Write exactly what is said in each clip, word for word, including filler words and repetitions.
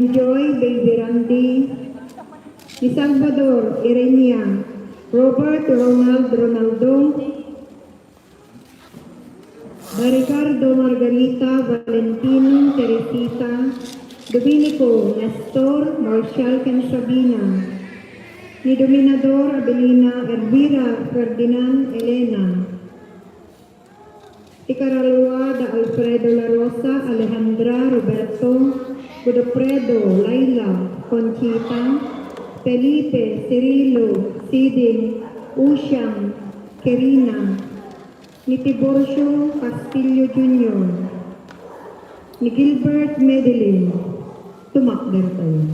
Joy, Baby Randy, ni Salvador, Irenia, Robert, Ronald, Ronaldo, Ricardo, Margarita, Valentino, Teresita, Dominico, Nestor, Marshall, ken Sabina, ni Dominador, Abelina, Elvira, Ferdinand, Elena. Ti kararua da Alfredo La Rosa, Alejandra, Roberto, Godofredo, Laila, Conchita, Felipe, Cirilo, Siding, Usyang, Kerina, ni Tiburcio Castillo Junior, ni Gilbert Medellin. Tumakdertayo.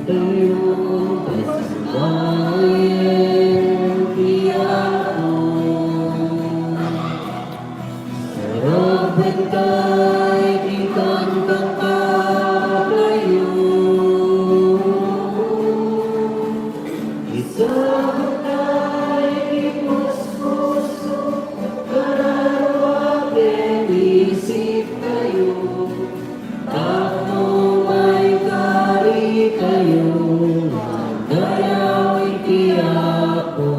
Tayo pasambayan ti Apo. Sarabentay ti kantatayo. Isabentay ti puspuso, kararua ken isiptayo. Tapno maikaritayo nga agdayaw iti Apo.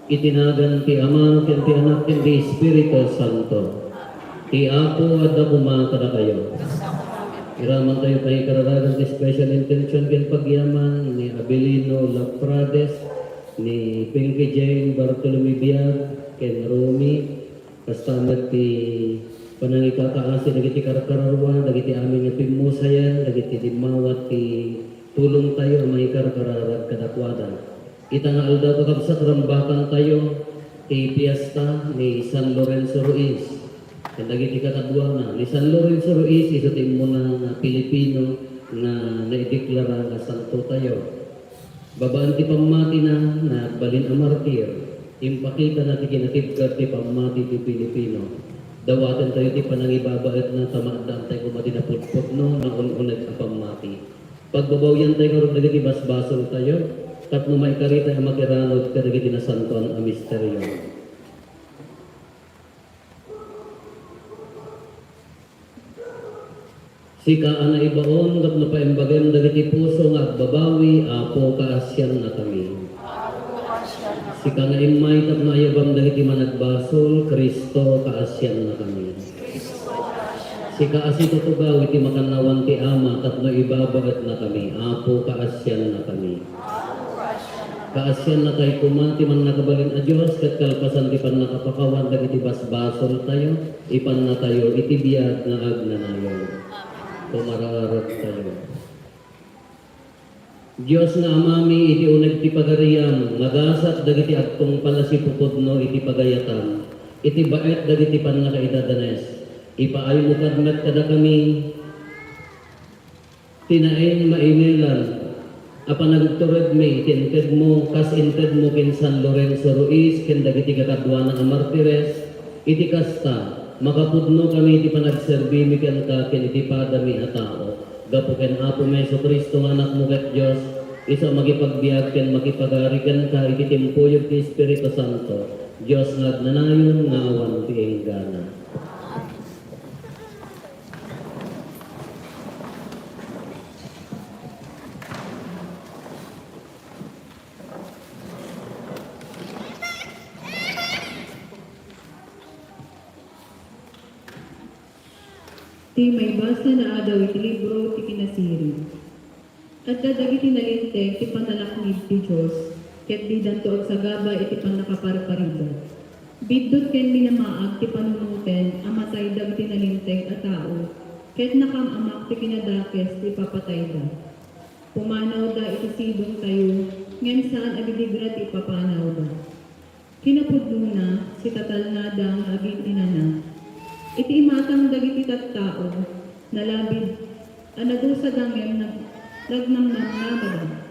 Iti nagan ti Ama, ken ti Anak, ken ti Espiritu Santo. Ti Apo adda koma kadakayo. Iramantayo pay kararagan ti special intention ken pagyaman ni Abelino Lafrades, ni Pinky Jane Bartolome Biag, ken Romy. Kasta met ti panangikakaasi dagiti karkararua, dagiti amin nga pimmusayan, dagiti dimmawat ti tulongtayo a mangikarkararag kadakuada. Ita nga aldaw, kakabsat, rambakantayo ti piesta ni San Lorenzo Ruiz ken dagiti kakaduana. Ni San Lorenzo Ruiz isu ti immuna nga Pilipino nga naideklara nga santotayo. Babaen ti pammatina, nagbalin a martir. Impakitana ti kinatibker ti pammati ti Pilipino. Dawatentayo ti panangibabaetna ta maaddaantay koma ti napudpudno nga un-uneg a pammati. Pagbabawiantay ngarud dagiti basbasoltayo, tapno maikaritay a makiranud kadagiti nasantoan a misterio. Sika a naibaon tapno paimbagem dagiti puso nga agbabawi, Apo, kaasiannakami. Sika nga immay tapno ayabam dagiti managbasol, Cristo, kaasiannakami. Sika a situtugaw iti makannawan ti Ama tapno ibabaetnakami, Apo, kaasiannakami. Kaasiannakay koma ti Mannakabalin a Dios ket kalpasan ti pannakapakawan dagiti basbasoltayo, ipannatayo iti biag nga agnanayon. Pumaraaragtayo. Dios nga Amami, iti uneg ti pagariam, nagasat dagiti agtungpal a sipupudno iti pagayatam, iti baet dagiti pannakaidadanes. Ipaaymo kad met kadakami ti naeng maingelan a panagturedmi ti intedmo, kas intedmo ken San Lorenzo Ruiz ken dagiti kakaduana a martires. Iti kasta, makapudnokami iti panagserbimi kenka ken iti padami a tao. Gapu ken Apomi Jesu-Cristo nga Anakmo ket Dios, isu a makipagbiag ken makipagari kenka iti timpuyog ti Espiritu Santo, Dios nga agnanayon nga awan ti inggana. Ti maibasa nga adaw iti libro ti Kinasirib. Adda dagiti nalinteg ti panalaknib ti Dios, ket didanto agsagaba iti pannakaparparibat. Biddut ken minamaag ti panunoten a matay dagiti nalinteg a tao, ket nakaam-amak ti kinadakes ti ipapatayda. Pumanawda iti sidongtayo, ngem saan a didigra ti ipapanawda. Kinapudnona, sitatalnada nga agin-inana. Iti imatang dagiti tattao, nalabid a nadusada ngem nag-, nagnamnamnamada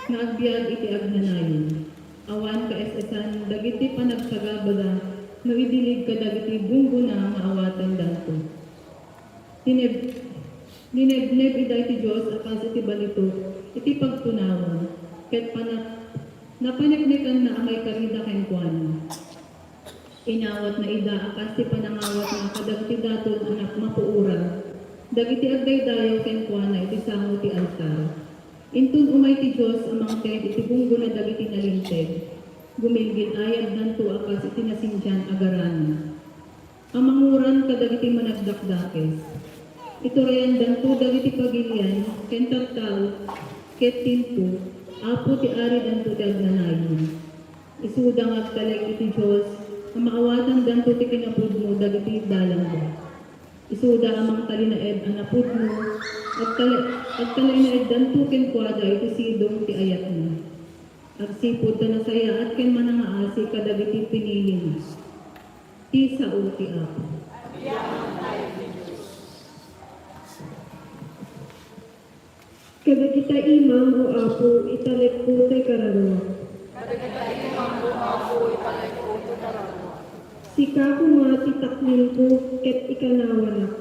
nga agbiag iti agnanayon. Awan kaes-esan dagiti panagsagabada no idilig kadagiti gunggona nga awatendanto. Lineb-, linebneb ida iti Dios a kas iti balitok iti pagtunawan, ket pana-, napaneknekanna a maikarida kenkuana. Inawatna ida a kas ti panangawatna kadagiti daton a nap-, mapuoran, dagiti agdaydayaw kenkuana iti sango ti altar. Inton umay ti Dios a mangted iti gunggona dagiti nalinteg, gumilgil-ayabdanto a kas iti nasindian a garanan a manguran kadagiti managdakdakes. Iturayandanto dagiti pagilian ken tattao ket tinto, Apo ti aridanto ti agnanayon. Isuda nga agtalek iti Dios a maawatandanto ti kinapudno dagiti dalanda. Isuda a mangtalinaed a napudno, agtali-, agtalinaeddanto kenkuada iti sidong ti ayatna. Agsipud ta nasayaat ken manangaasi kadagiti pinilina. Ti sao ti Apo. Kadagita imam, O Apo, italekko toy kararuak. Kadagita imam, O Apo, italekko toy kararuak. Sika koma ti taklingko ket ikanawanak.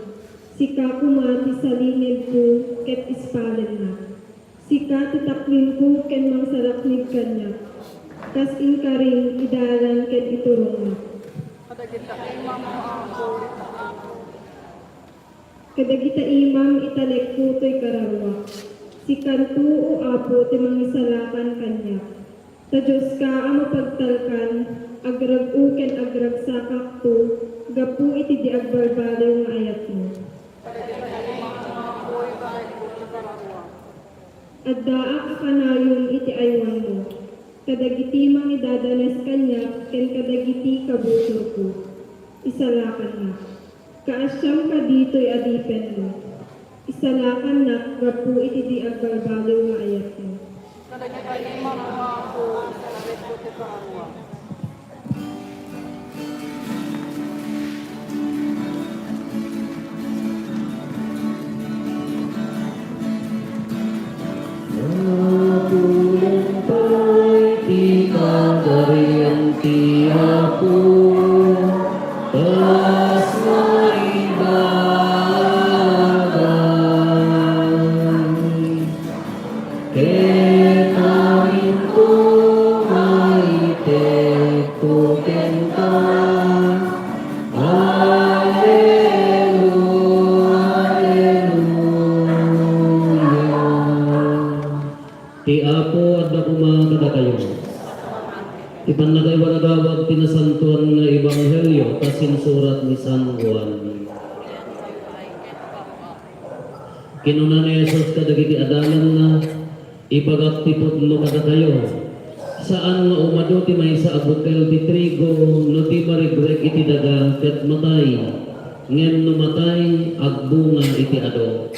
Sika koma ti salinibko ket ispalennak. Sika ti taklingko ken mangsalaknib kaniak. Kas inkaring, idalan ken iturongnak. Kadagita imam, O Apo, italekko. Kadagita imam, italekko toy kararuak. Sikanto, O Apo, ti mangisalakan kaniak. Ta Dioska a mapagtalkan, agrag-o ken agragsakakto gapu iti di agbalbaliw nga ayatmo. Kadagita imam, O Apo, italekko toy kararuak. Addaak a kanayon iti aywanmo, kadagiti mangidadanes kaniak ken kadagiti kabusorko. Isalakannak. Kaasiam kadi toy adipenmo. Isalakannak gapu iti di agbalbaliw nga ayatmo. Kadagita imam, O Apo, italekko toy kararuak. Napulen pay ti Pagarian ti Apo, kas naibabaga. Ket amin tumaitedto kenka. Alleluia, alleluia. Ti Apo adda koma kadakayo. Ti pannakaiwaragawag ti nasantoan nga ebanghelio ta sinsurat ni San Juan. Kinuna ni Jesus kadagiti adalanna, "Ibagak ti pudno kadakayo, saan nga umadu ti maysa a bukel ti trigo no di marigrek iti daga ket matay, ngem no matay, agbunga iti adu.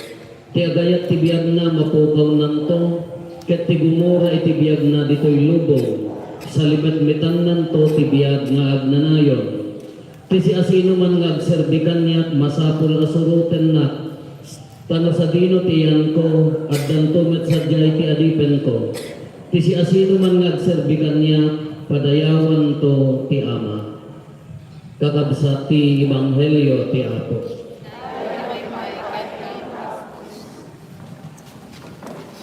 Ti agayat ti biagna, mapukawnanto, ket ti gumura iti biagna ditoy lubong, salimetmetannanto ti biag nga agnanayon." Ti siasinoman nga agserbi kaniak, masapul a surotennak, ta no sadino ti yanko, addanto met sadiay ti adipenko. Ti siasinoman nga agserbi kaniak, padayawanto ti Ama. Kakabsat ti ebanghelio ti Apo.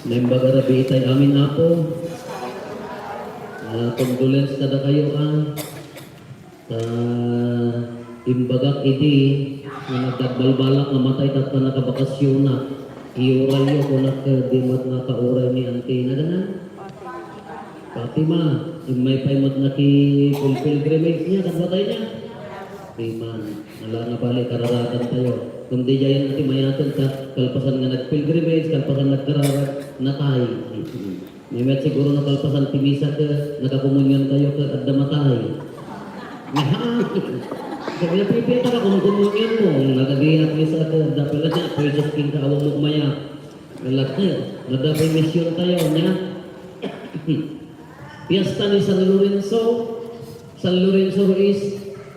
Naimbag a rabii itay amin, Apo. Ah, condolence kadakayo, ah. Ta imbagak idi nga nagdagbalbalak nga matay tatta nakabakasyonak. Iurayyo kunak, eh, di met nakauray ni Auntie. Nagana? Fatima, immay pay met naki-pilgrimage niya, kad matay niya. Amen. Ala nga bali, kararagantayo. Kundi diayen ti mayat ta kalpasan nga nagpilgrimage, kalpasan nagkararag, natay. Mayat siguro no kalpasan ti misa ket nakakomuniontayo ket adda matay. Nga, sabi na, "Pipiata ka, kung komunionmo, nagagiat misa ket adda pala ni Apo Jesus kenka, awan mo mayat." Lalaki, madapay misiontayo, nya. Fiesta ni San Lorenzo. San Lorenzo Ruiz,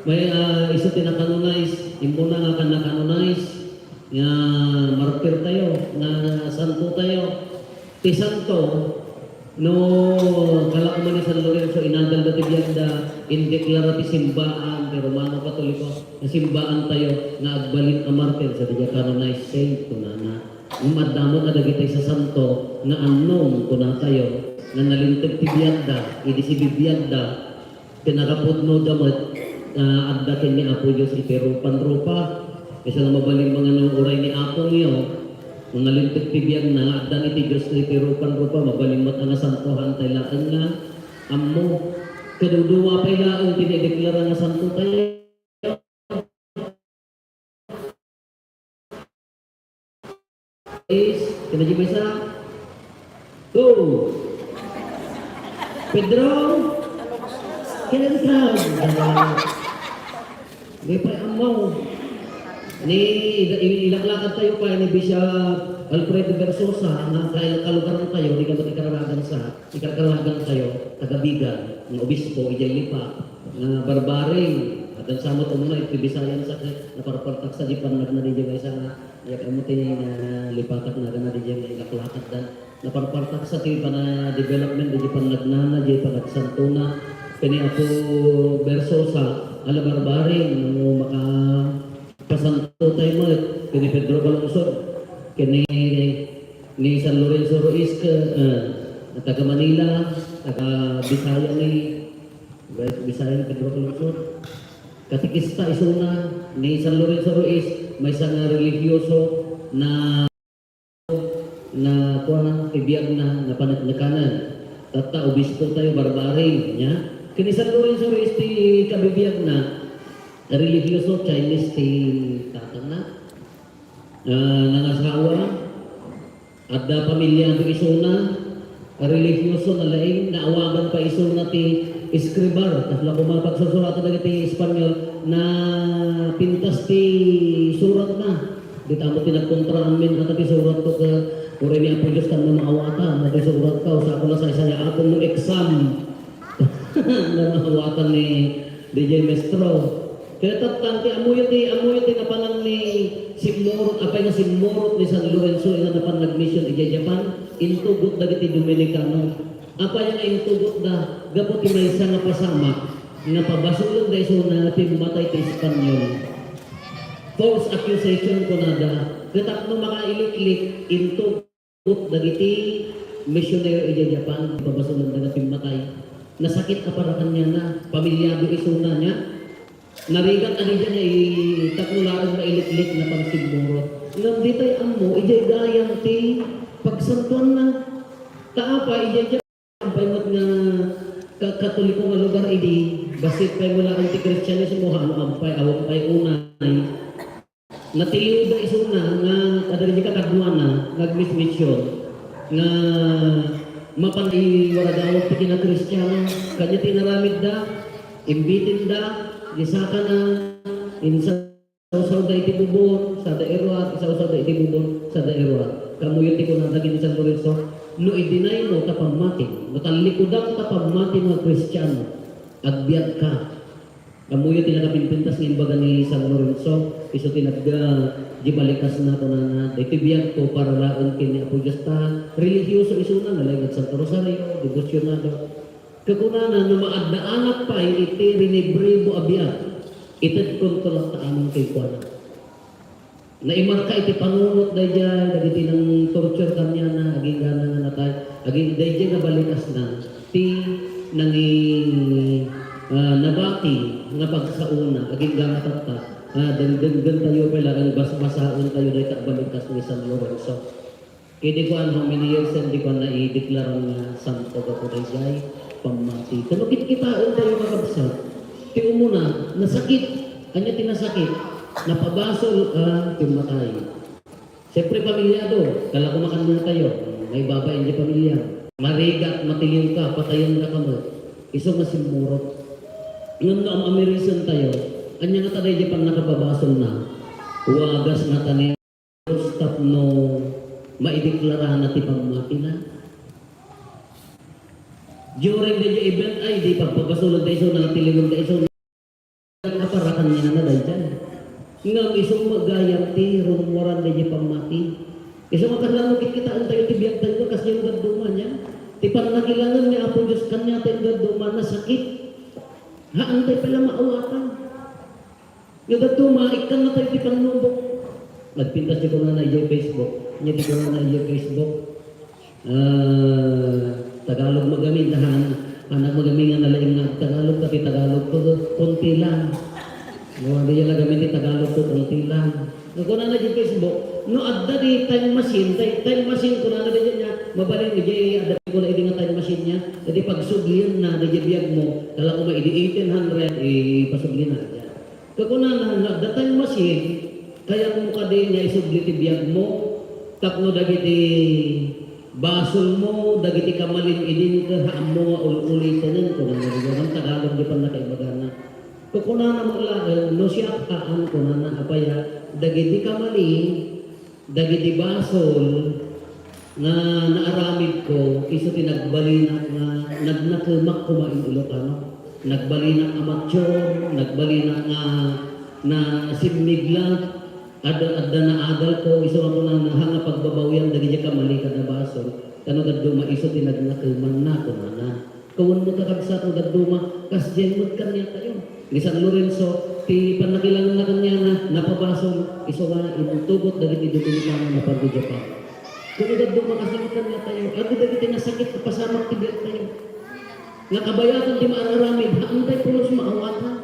may, ah, isu ti na-canonize, immuna nga kan na-canonize, nga martirtayo, nga santotayo. Ti santo, no, kalak man ni San Lorenzo, inadalda ti biagda, indeklara ti simbaan, ti Romano Katoliko, nga simbaantayo, nga agbalin a martir, sa diay canonized saint, kunana. Ngem adda met kadagiti sasanto nga annom, kunatayo, nga nalinteg ti biagda, idi sibibiagda, ket nakapudnoda met, ah, adda ken ni Apo Dios iti rupan-rupa. Isu nga mabalin nga no uray ni Apongyo, no nalinteg ti biagna nga addan iti Dios iti rupan-rupa, mabalin met a nasantoantay laeng nga ammo. Kaduduwa pay laeng ti naideklara nga santotayo. Is, kinaji maysa. Go! Pedro! Kinaji sa. Di pay ammo. Ni, i-, i-, ilaklakadtayo pay ni Bishop Alfredo Versosa, nga kal-, kalugarantayo, di ka matikararagan sa, ikarkaragantayo, taga Vigan, nga obispo, idiay Lipa, nga barbaring, addan sa met umuna, iti Bisayan sa, naparpartak sa di pannagna di maysa nga, Ket ammo ti nalipatak nga agana diay nga ilaklakadda. Naparpartak sa ti pana-development, diay pannagnana, diay panagsantona. Ken ni Apo Versosa, ala barbaring, no makapasantotay met, ken ni Pedro Calungsod, ken ni, ni San Lorenzo Ruiz, ket, eh, taga Manila, taga Bisaya ni, Bisaya ni Pedro Calungsod. Katekista isuna ni San Lorenzo Ruiz, maysa nga religioso na, na, kuan, ti biagna, napaneknekanan. Tatta, obispo tayo, barbaring, nya. Ken ni San Lorenzo Ruiz ti kabibiagna, religioso, Chinese ti tatangna. Ah, nangasawa, Adda pamilia ti isuna, religioso na laeng, naawagan pay isuna ti escribar, kasla koma pagsursuratan dagiti Espanyol, napintas ti suratna. Dita met ti nagkontraamin, ata ti suratko ket uray ni Apo Dios, tapno maawatan, no ti suratko, usayo la saysayaaten no exam. Naawatan ni D J Maestro. Ket tattan ti ammoyo ti, ammoyo ti napanan ni simmurot, apay nga simmurot ni San Lorenzo nga napan nagmission idiay Japan, intugot dagiti Dominicano. Apay nga intugotda? Gapu ti maysa nga pasamak nga pabasolenda isuna nga pimmatay ti Espanyol. False accusation kunada. Ket tapno makailiklik, intugot dagiti misionero idiay Japan, pabasolenda nga pimmatay. Nasakit a para kaniana, pamilyado isuna nia. Narigat a diay nga i-, tapno laeng mailiklik nga pansimmurot. Ngem ditay ammo, idiay gayam ti pagsantoanna. Ta apay, idiay Japan pay met nga ka-, Katoliko nga lugar idi, bassit pay mo laeng ti Kristianismo, haan pay, awan pay unay. Natiliwda isuna nga kadagiti kakaduana nga agmismission nga mapan iwaragawag ti kinakristiano. Kaniana ti inaramidda, imbitenda, isakana, insawsawda iti bubon, sada iruar, isawsawda iti bubon, sada iruar. Kamuyo ti kunada ken ni San Lorenzo, "No idinaymo ta pammatim, no tallikudam ta pammatim nga Kristiano, agbiagka." Ammoyo ti nakapimpintas nga imbaga ni San Lorenzo, isu ti nagda, di balikasna, kunana, "Daytoy biagko para laeng ken ni Apo Dios." Ta religioso isuna, nalaing agsanto rosario, debosionado. Kakunana, "No maaddaannak pay iti rinibribo a biag, itedkonto latta amin kenkuana." Naimarka iti panunot daydiay dagiti nang-torture kaniana, agingga nga natay, agi-, daydiay nga balikasna ti nangi-, ah, nabati nga pagsaona, agingga nga tatta, ah, dengdengdengtayo pay laeng, basbasaentayo dayta a balikas ni San Lorenzo. Ket di kuan, how many years and di kuan, naideklara nga santo gapu daydiay pammati. Kuno kitkitaentayo, kakabsat, ti umuna, nasakit. Ania ti nasakit? Napabasol a pimmatay. Siyempre, pamilyado, kala ko makanna tayo, maibabain di pamilya. Marigat, matiliw ka, patayen da ka met. Isu nga simmurot. Ngem no am-amerisen tayo, ania ngata daydi pannakapabasolna? Wagas ngata ni Dios tapno maideklarana ti pammatina. During the event, ay, di pagpabasolen da isu, natiliwen da isu. Aparakan niya na daydiay. Ngem isu met gayam ti rummuaran daydiay pammati. Isu nga kasla no kitkitaentayo ti biagtayo, kasdiay no dadduma niya. Ti pannakilangen ni Apo Dios kaniatayo dadduma, nasakit. Haantay pay la maawatan. No dadduma, ikkannatayo ti pannubok. Nagpintas ti kunana idiay Facebook. Nia ti kunana idiay Facebook. Ah, Tagalog met gamin, han, anak met gamin nga nalaing nga Tagalog, ta ti Tagalog ko, konti lang. No, di la gamin ti Tagalog ko, konti lang. Nga kunana di Facebook, no adda di time machine, tay, time machine, kunana di niya, mabalin di, adda ko na idi nga time machine niya, di pagsublienna, di biag mo, kala ko may idi eighteen hundred, ipasublina, diay. Kakunana nga, adda time machine, kayatmo kadi nga isubli ti biagmo, tapno dagiti basolmo, dagiti kamalim idin ket haanmo nga ul-uliten, kunana, di ba? Tagalog di pannakaibagana. Kakunana met laeng, no siak, haan, kunana, apay a, dagiti kamalim, dagiti basol nga naaramidko, isu ti nagbalinak nga nagnakemak koma in Ilocano. Nagbalinak a mature, nagbalinak nga nasimmigla, adda, adda naadalko, isu nga kunana, haan nga pagbabawian dagiti kamali kada basol, ta no dadduma isu ti nagnakemanna, kunana. Kawen met, kakabsat, no dadduma, kasdiay met kaniatayo. Ni San Lorenzo, ti pannakilangenna kaniana, napabasol, isu nga intugot dagiti Dominikano nga napan idiay Japan. Ken no dadduma, kasdiay met kaniatayo. Adu dagiti nasakit a pasamak ti biagtayo. Nga kabayatan ti maaramid, haantay pulos maawatan.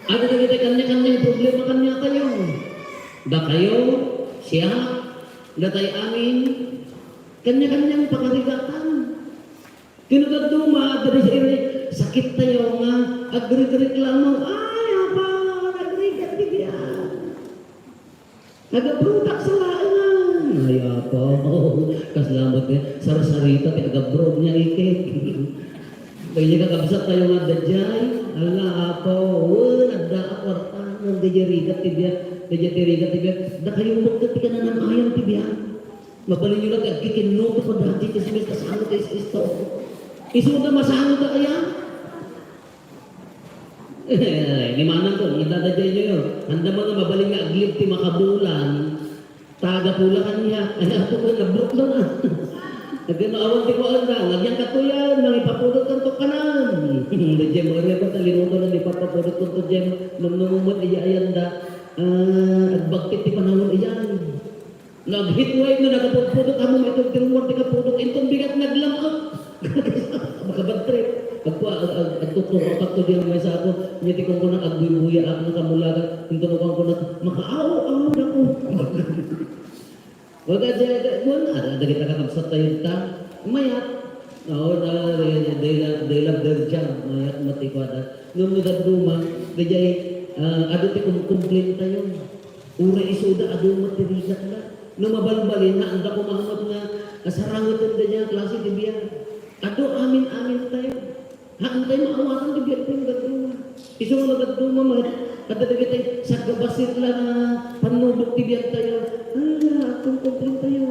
Adu dagiti kaniakania nga problema kaniatayo. Dakayo, siak, datay amin, kaniakaniang pakarigatan. Ken no dadduma, adda daydiay sakittayo nga agregreklamo, "Ay, Apo, nagrigat ti biag. Nagabrotak sa laengan." Ay, Apo, kasla met nga sarsarita ti agabrod nga ikit. Daydiay kakabsattayo nga adda diay, "Ala, Apo, wen, adda a kuarta, ngem daydiay rigat ti biag, daydiay ti rigat ti biag." Dakayo met ket ti kananam-ayam ti biag. Mabalinyo la ti agkikinnuto kadagiti chismis ta sano ti is-isto. Isuda masano da kaya? Eh, ni manang ko, nga dadadjay niyo, anda man nga mabalin nga aglib ti makabulan, taga pula kanya, ay, apo ko, nabruklo na. Nagkano awan ti kuan na, lagyan ka tuyan, mangipapudot ka to kanan. Dadjay, mga riyan, ta linuto na, ipapapudot ko to, Jem, nung nung umot, iya, ayan da, ah, agbagkit ti panawon, iyan. Nag-heat wave no nagapudpudot, ammom, itong tiruar ti kapudot, inton bigat naglam-ak. Makabad trip. Agko, ag-, ag-, agtuturo, pagtudyan, maysa ako, nia ti kunkuna, agbuybuyaak nga kamulagan, inton kunkuna, makaaw-aw ako. Wala, di, di, wala, ada, ada kita kakabsat tayo ta. Mayat. Oo, na, they, they, they love, they love their job. Mayat, matikuada. Ngem no dadduma, daydiay, ah, adu ti kumkumplin tayo. Uray isuda, adu met ti rigatna. No mabalbalinna, anda koma met nga, ah, sarangeten daydiay a klase ti biag. Adu amin-amin tayo. Haantay maawatan ti biagtayo no dadduma. Isu nga no dadduma met, adda dagiti saggabassit la nga pannubok ti biagtayo. Ala, agkumkumplin tayo.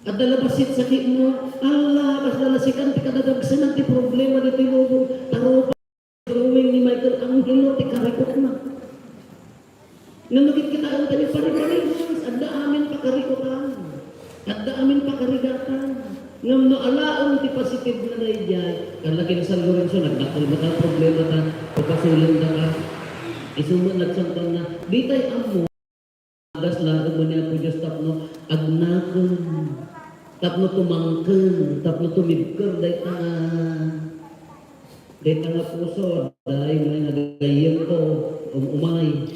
Adda la bassit sakitmo. Ala, kasla la sikan ti kadadagsenan ti problema ditoy lubong. Tarupa. Drawing ni Michelangelo ti karikotna. Ngem no kitkitaentayo, pare-parehas, adda amin pakarikotan. Adda amin pakarigatan. Ngem no alaen ti positive na daydiay, kalla ken San Lorenzo, nagdakkel met a problema ta, papasolendaka. Isu met nagsangpalna. Ditay ammo. Agas laeng ni Apo Dios tapno agnaken, tapno tumangken, tapno tumibker dayta nga, dayta nga puso, dayta nga gayyemto, um-, umay.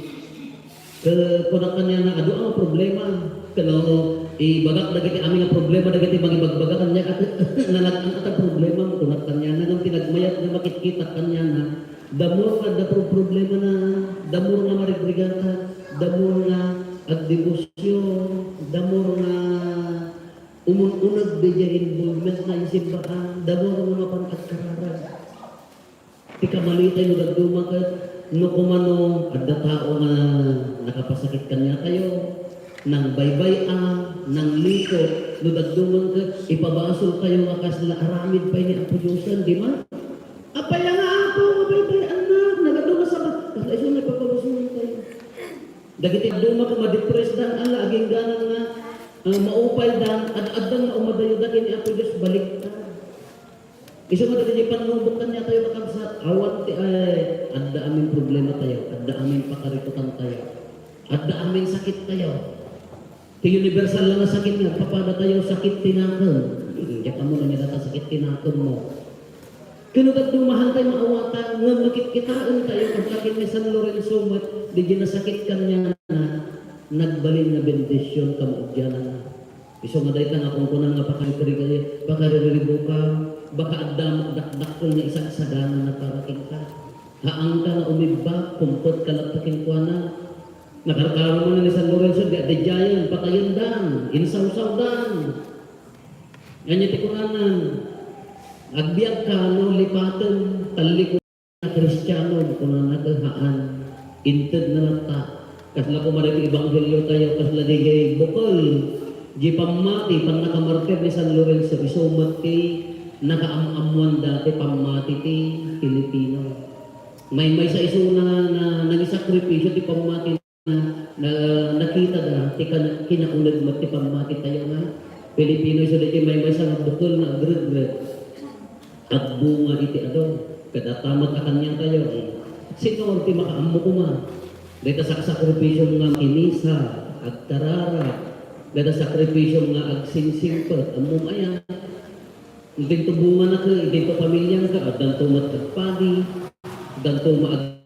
Ke-, kunak kaniana, adu a problema, ken no, Ibagak dagiti amin nga problema dagiti mangibagbaga kaniak, "Nalag-an ata problema," kunak kaniana, ngem ti nagmayat nga makitkitak kaniana, the more nga adda pro-, problemana, the more nga marigrigata, the more nga agdebosyon, the more nga umun-uneg daydiay involvementna iti simbaan, the more nga mapan agkararag. Ti kamalitay no dadduma ket no kumano adda tao nga nakapasakit kaniatayo, nangbaybay-a, nanglikot, no dadduma ket ipabasoltayo nga kasla aramid pay ni Apo Diosen, di man? Apay nga Apo, mabaybay-annak, nagadu nga sabali, kasla isu nga ipapabasoltayo. Dagiti dadduma ket madepressdan, ala, agingganan nga, ah, maupaydan, ad-addan nga umadayoda ken ni Apo Dios, baliktad. Isu nga dagiti pannubok kaniatayo, kakabsat, awan ti, ay, adda amin problematayo, adda amin pakarikutantayo, adda amin sakittayo. Ti universal nga sakit nga agpapadatayo, sakit ti nakem. Diak ammo no ania dayta sakit ti nakemmo. Ken no dadduma, haantay maawatan, ngem makitkitaentayo, kasla ken ni San Lorenzo met, daydiay nasakit kaniana, nagbalin nga bendision kamaudiananna. Isu nga dayta nga kunkunan nga pakarikari-, pakaririribuka, baka adda met dakdakkel nga isagsaganana para kenka. Haanka nga umibbag, kumpetka latta kenkuana. Nakarkaro man ni San Lorenzo, di adda idiayen, patayendan, insawsawdan. Ania ti kunanan? Agbiagka no lipaten, talliko. Kristiano, kunana ket haan. Intedna latta. Kasla koma daytoy ebangheliotayo, kasla daydiay bukel. Di pammati, pannakamartir ni San Lorenzo, isu met ti nakaam-ammoanda ti pammati ti Filipino. Maymaysa isuna nga nangisakripisio ti pammati. Na, nakitada ti kan-, kinauneg met ti pammati tayo nga Pilipino, isu daytoy maymaysa nga bukel nga agregret. Agbunga iti adu, ket adda met a kaniatayo. Sino ti makaammo koma? Dayta saksakripisio nga makimisa, agkararag, dayta sakripisio nga agsingsingpet, ammom aya? Idinto bungana ket, idinto pamilianka, addanto met agpadi, addanto met ag-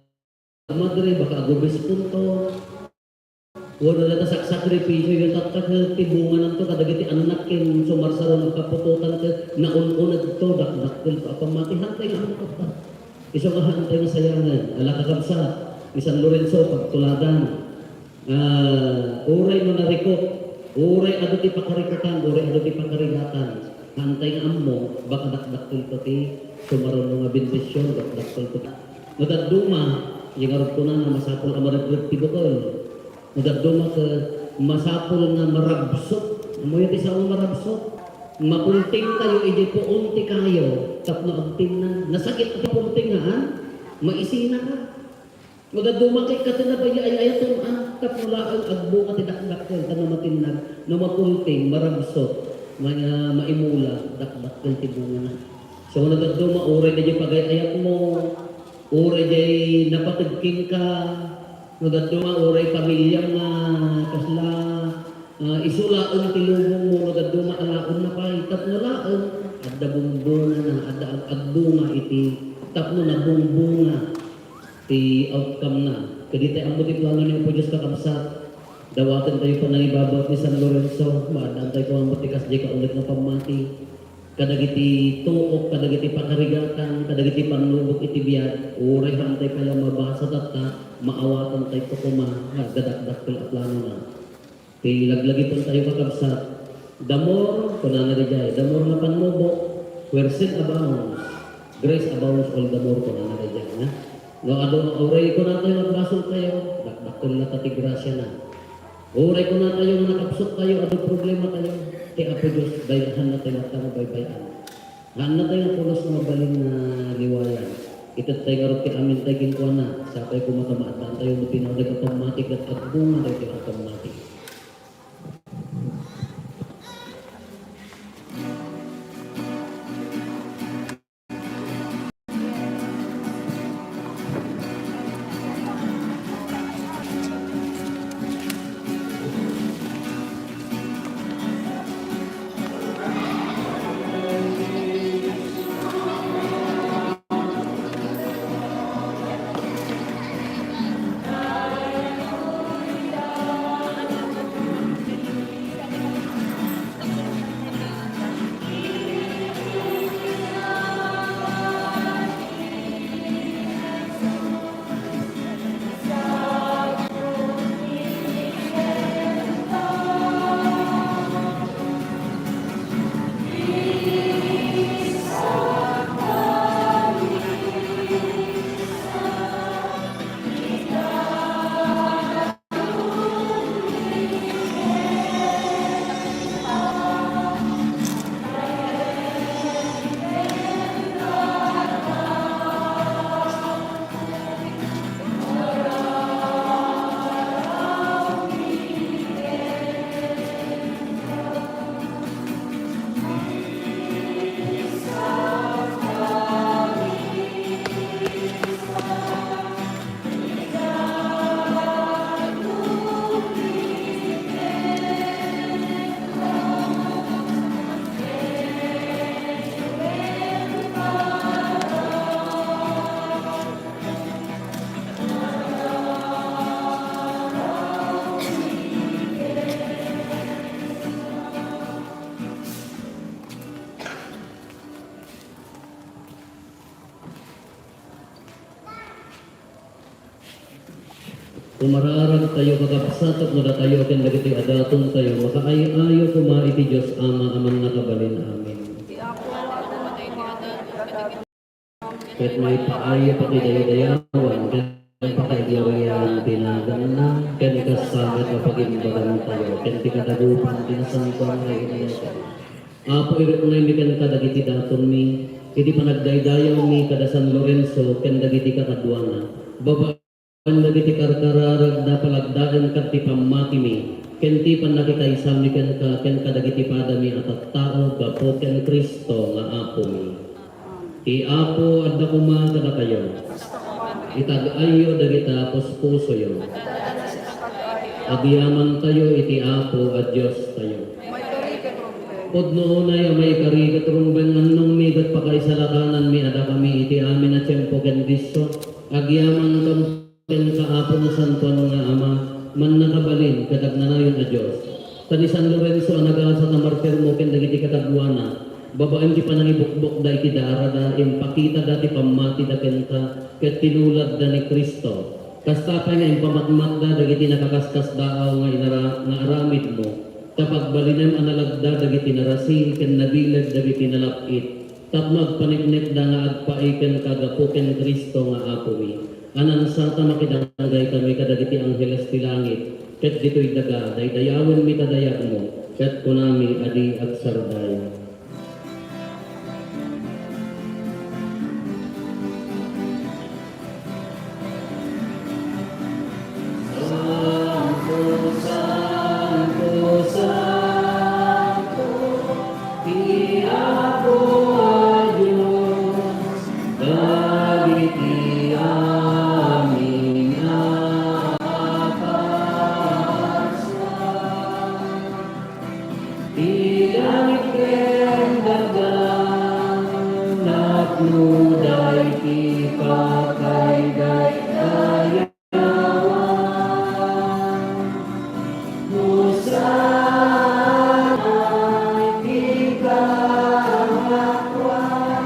madre, baka agobisponto. Wenno dayta saksakripisio, tatta ket ti bungananto kadagiti annak ken sumarsaro nga agkaputotan ket naun-unegto, dakdakkelto a pammati. Haantay nga ammo, tatta. Isu nga haantay nga sayangen. Ala, kakabsat, ni San Lorenzo, pagtuladan. Ah, uray no narikot, uray adu ti pakarikotan, uray adu ti pakarigatan. Haantay nga ammo, baka dakdakkelto ti sumaruno nga bendision, dakdakkelto. No dadduma, isu ngarud kunana, masapul a maregreg ti bukel. No dadduma ket masapul nga marabsut. Ammoyo ti sao nga marabsut? Mapultingkayo idiay puon ti kayo tapno agtingnan. Nasakit ti pultingan, maisinaka. No dadduma ket katen a pay ay-ayaten, a, tapno laeng agbunga ti dakdakkel, ta no matinnag, no mapulting, marabsut, ma-, maimula, dakdakkel ti bungana. So, no dadduma, uray daydiay pagay-ayatmo, uray daydiay napateg kenka, no dadduma, uray pamiliam nga kasla, ah, isu laeng ti lubongmo, no dadduma, alaenna pay, tapno laeng, adda bungbungana, adda ag-, agbunga iti, tapno nabungbunga. Ti outcome-na. Ket ditoy ammo ti plano ni Apo Dios, kakabsat. Dawatentayo panangibabaw ni San Lorenzo, maaddaantayo koma ti kasdiay kauneg nga pammati. Kadagiti tuok, kadagiti pakarigatan, kadagiti pannubok iti biag, uray haantay pay a mabasa tatta, maawatentayo koma nga agdadakdakkel a planona. Ti laglagipentayo, kakabsat, the more, kunana daydiay, the more nga pannubok, where sin abounds, grace abounds all the more, kunana daydiay, ha? No, adu, uray kunatayo, agbasoltayo, dakdakkel latta ti grasiana. Uray kunatayo nga nakabsottayo, adu problematayo, ti Apo Dios, bay-, haannatayo latta nga baybay-an. Haannatayo nga pulos nga mabalin nga liwayan. Itettayo ngarud ti amintay kenkuana, sapay koma ta maaddaantayo no pinauneg a pammati ket agbunga daytoy a pammati. Mararagtayo, kakabsat, tapno datayo ken dagiti adatontayo makaay-ayo koma iti Dios Ama a mannakabalin. Amen. Ket maipaay a pakidaydayawan ken pakaigloriaan ti naganna, ken kasta met a pagimbagantayo ken ti kadagupan ti nasantoan nga iglesia. Apo, iruknoymi kenka dagiti datonmi iti panagdaydayawmi kada San Lorenzo ken dagiti kakaduana, babaen dagiti karkararagda, palagdaen kad ti pammatimi ken ti pannakikaysami kenka ken kadagiti padami a tattao gapu ken Cristo nga Apomi. Ti Apo adda koma kadakayo. Itag-ayyo dagita puspusoyo. Agyamantayo iti Apo a Diostayo. Pudno unay a maikari ket rumbeng, annongmi ket pakaisalakananmi a dakami iti amin a tiempo ken bisio. Agyaman kam kenka, Apo Nasantoan nga Ama, mannakabalin ket agnanayon a Dios. Ta ni San Lorenzo a nagasat a martirmo ken dagiti kakaduana, babaen ti panangibukbokda iti darada, impakitada ti pammatida kenka ket tinuladda ni Cristo. Kasta pay nga impamatmatda dagiti nakaskasdaaw nga inara-, nga aramidmo, ta pagbalinem a nalagda dagiti narasi ken nabileg dagiti nalap-it. Tapno agpaneknekda nga agpaay kenka gapu ken Cristo nga Apomi, a naansa ta makidanggaytami kadagiti angheles ti langit, ket ditoy daga, daydayawenmi ta dayagmo, ket kunami a di agsardaya. Santo, Santo, Santo, ti Apo a Dios, dagiti amin a kaaswan. Ti langit ken daga, napnoda iti pakaydaydayawan. Hosanna iti kangatoan.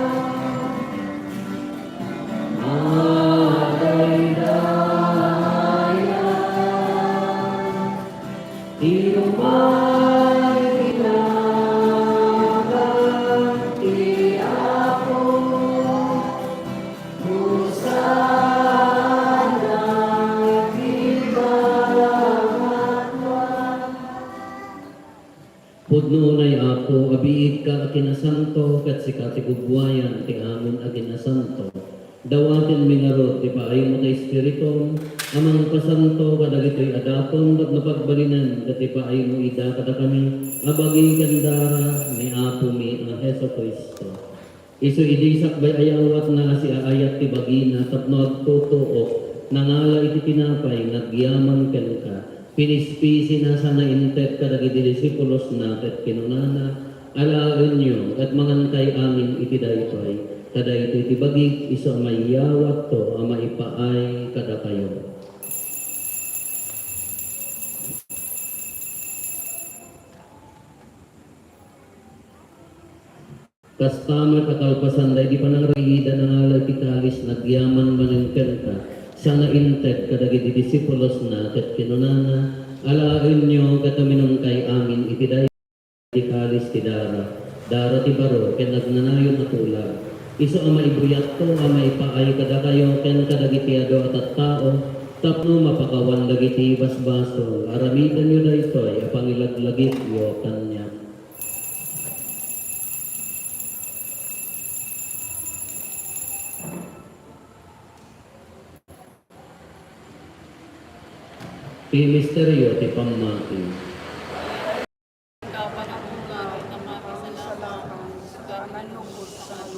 Madaydayan. Ti umay ti nagan ti Apo, Hosanna iti kangatoan. Pudno unay, Apo, a biigka a kinasanto, ket sika ti gugwayan ti amin a kinasanto. Dawatenmi ngarud ti paaymo ti Espiritum a mangpasanto kadagitoy a daton tapno pagbalinen ket ipaaymo ida kadakami a bagi ken dara ni Apomi a Jesu-Cristo. Isu idi sakbay a yaawatna a siaayat ti bagina tapno agtutuok, nangala iti tinapay, nagyaman kenka, pinispisina sana inted kadagiti disipulosna ket kinunana, Alaenyo ket mangankay amin iti daytoy, ta daytoy ti bagik isu a mayawatto a maipaay kadakayo. Kasta met a kalpasan daydi panangriida, nangala iti kalis, nagyaman manen kenka, sana inted kadagiti disipulosna ket kinunana, Alaenyo ket uminumkay amin iti daytoy. Ti kalis ti dara, dara ti baro ken agnanayon a tulag. Isu a maibuyatto a maipaay kadakayo ken kadagiti adu a tattao tapno mapakawan dagiti basbasol. Aramidenyo daytoy a pangilaglagipyo kaniak. Ti misterio ti pammati.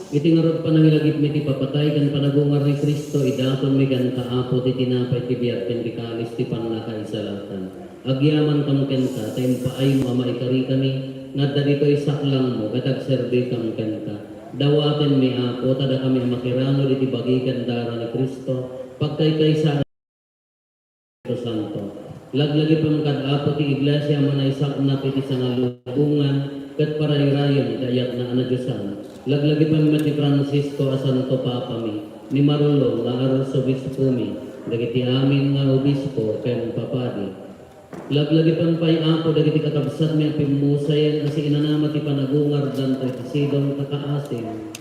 Iti ngarud panangilagipmi ti papatay ken panagungar ni Cristo, idatonmi kenka, Apo, ti tinapay ti biag ken ti kalis ti pannakaisalakan. Agyamankam kenka, ta impaaymo a maikarikami nga adda ditoy saklangmo ket agserbikam kenka. Dawatenmi, Apo, ta dakami a makiranud iti bagi ken dara ni Cristo, pagkaykaysa Santo. Laglagipem kad Apo ti Iglesia a manaysaknap iti sangalubongan ket parayrayem ti ayatna a nadiosan. Laglagipem met ni Francisco a Santo Papami, ni Marlo nga Arsobispomi, dagiti amin nga obispo ken papadi. Laglagipen pay, Apo, dagiti kakabsatmi a pimmusayen a siinanama ti panagungardanto iti sidong ta kaasim.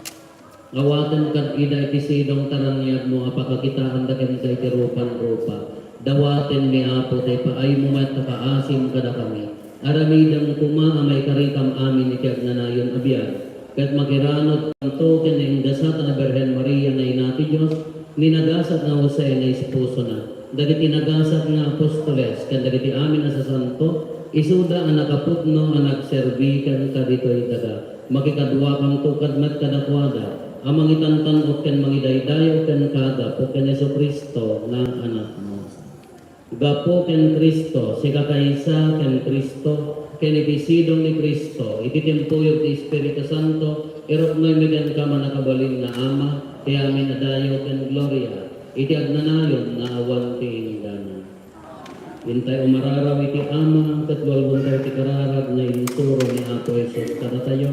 Awaten kad ida iti sidong ta raniagmo a pakakitaanda kenka iti rupan-rupa. Dawatenmi, Apo, ta ipaaymo met ta kaasim kadakami. Aramidem koma a maikarikam amin iti agnanayon a biag, ket makiranudkanto ken naingasat a Birhen Maria nga Ina ti Dios, ni nagasat nga Jose nga esposona, dagiti nagasat nga apostoles, ken dagiti amin a sasanto, isuda a nakapudno a nagserbi kenka ditoy daga. Makikaduakanto kad met kadakuada a mangitantan-ok ken mangidaydayaw kenka gapu ken Jesu-Cristo nga Anakmo. Gapu ken Cristo, sika kaysa ken Cristo, ken iti sidong ni Cristo, iti tiempoyo ti Espiritu Santo, iruknoymi kenka, mannakabalin nga Ama, ti amin a dayaw ken gloria, iti agnanayon nga awan ti inggana. Intay umararaw iti Ama, ket walwentayo ti kararag nga insuro ni Apo Jesus kadatayo.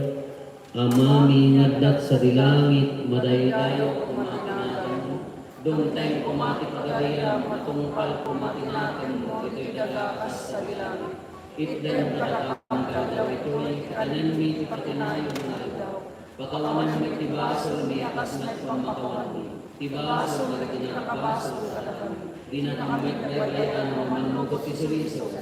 Amami nga adda sadi langit, madaydayaw koma ti naganmo. Dumteng koma ti pagariam, matungpal koma ti nakemmo ditoy daga kas sadi langit. Itdem kadakami ti aldaw itoy ti kanenmi ti patinayon nga aldaw. Pakawanem met ti basolmi a kas met pammakawanmi ti basol dagiti nakabasol kadakami. Dinakam met baybay-an a manngugot ti sulisog.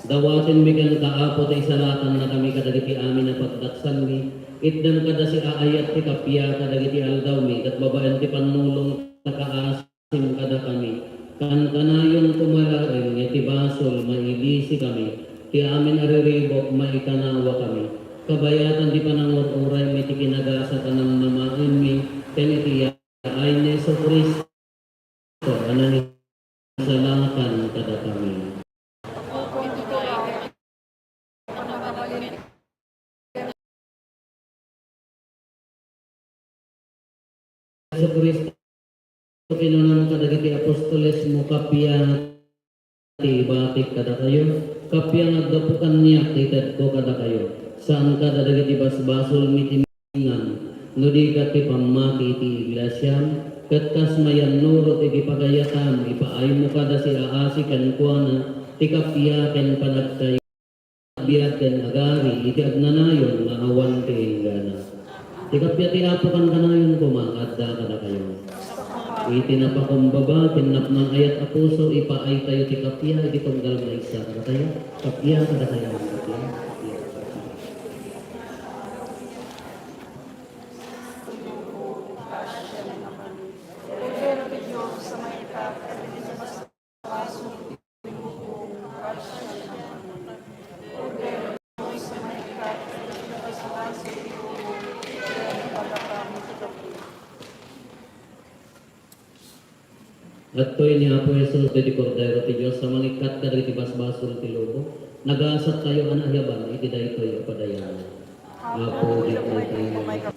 Dawatenmi kenka, Apo, ta isalakannakami kadagiti amin a pagdaksanmi. Itdem kada siaayat ti kappia kadagiti aldawmi, ket babaen ti pannulong ta kaas- sim kadakami. Kankanayon koma laeng nga iti basol, maibisikami, ti amin a riribuk, maikanawakami. Kabayatan ti panangur-uraymi ti kinagasat a namnamaenmi, ken iti yaay ni Jesu-Cristo a nangisalakan kadakami. Jesu-Cristo, kinunam kadagiti apostolesmo, kappia ti ibatik kadakayo, kappia nga aggapu kaniak ti itedko kadakayo. Saan kadagiti basbasolmi ti ngan, no di ket ti pammati iti iglesiam, ket kas mayannurot iti pagayatam, ipaaymo kada siaasi kenkuana ti kappia ken panagkay-, biag ken agari iti agnanayon nga awan ti inggana. Ti kappia ti Apo kankanayon koma nga adda kadakayo. Iti napakumbaba ken napnang ayat a puso, ipaaytayo ti kappia iti tunggal maysa kadatayo. Kappia kadakayo, kappia, kappia. Adtoy ni Apo Jesus, ti Kordero ti Dios a mangikkat kadagiti basbasol ti lubong. Nagasattayo a naayaban iti daytoy a padayanan. Apo, ditoy tayo.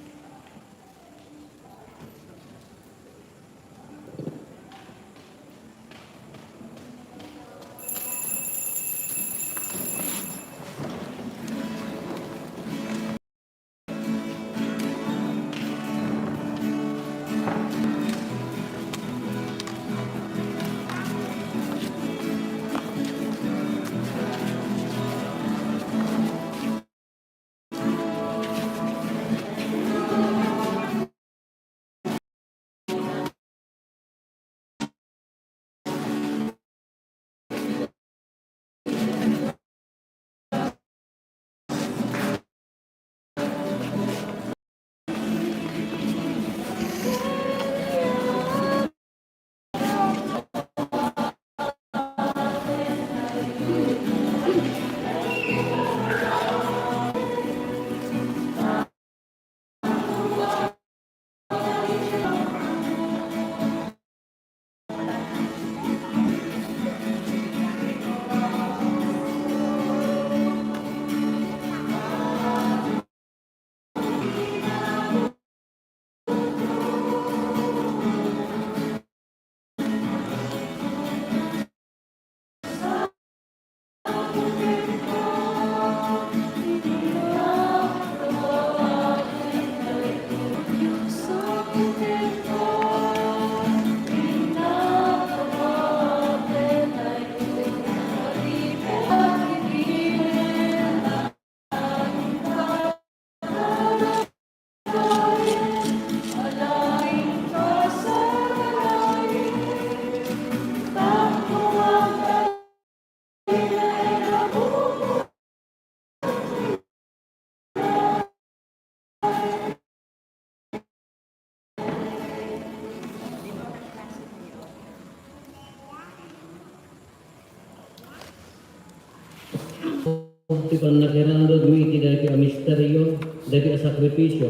Ti pannakiraragmi iti daytoy a misterio, daytoy a sakripisio,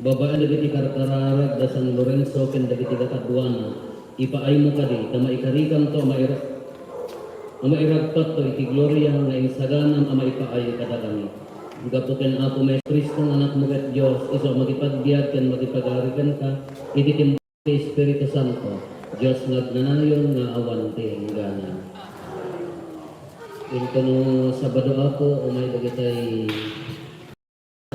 babaen dagiti karkararag da San Lorenzo ken dagiti kakaduana, ipaaymo kadi ta maikarikamto a maira-, a mairagpatto iti gloria nga insaganam a maipaay kadakami. Gapu ken Apo Jesu-Cristo nga Anakmo ket Dios, isu a makipagbiag ken makipagari kenka iti tiempo ti Espiritu Santo, Dios nga agnanayon nga awan ti inggana. Intono Sabado, Apo, umay dagitay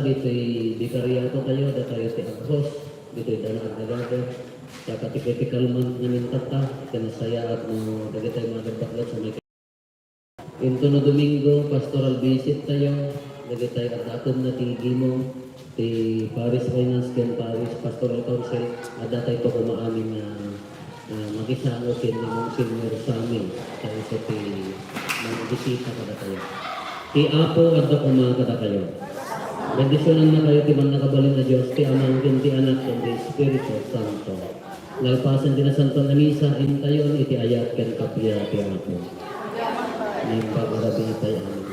ditoy bikariato tayo, datayo ti ag-host ditoy Dana Agdagada. Sa katipikal man nga mintata, kinasayaat no dagitay mga nagbaklot sa may Intono Domingo, pastoral visit tayo, dagitay adda atumna ti gimong, ti Parish Finance ken Parish Pastoral Council, adda tayo koma amin nga, ah, makisango ken ni Monsignor Sammy, ta isu ti mangbisita kadatayo. Ti Apo adda koma kadatayo. Bendisyonannakayo ti mannakabalin a Dios, ti Ama, ken ti Anak, ken ti Espiritu Santo. Nalpasen ti Nasantoan a Misa, intayon iti ayat ken kappia ti Apo. Naimbag a rabii tayo, amen.